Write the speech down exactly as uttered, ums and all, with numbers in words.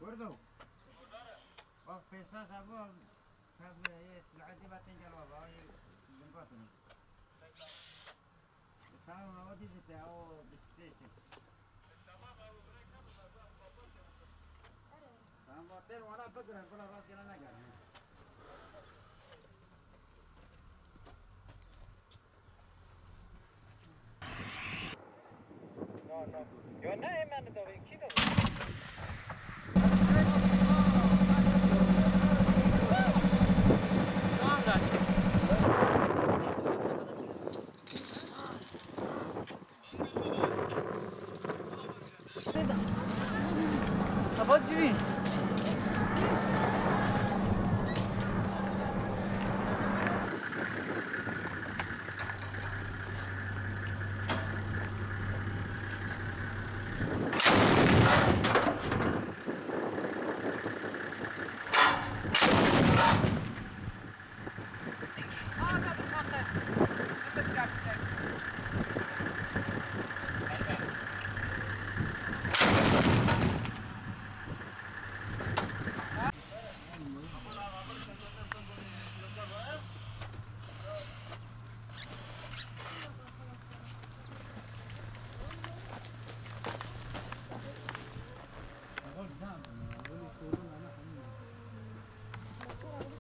Kurdo. Bak, pêşa sabû, tabi, yê, silahê dî batin gel baba, yê, bingotin. Tamam, o dî zî te, o bîst pênc. Tamam, ba, tên wana bigirin, bila rastgele negerin. No, no. Yo, ne, hemen de, kî de? Xebat civî.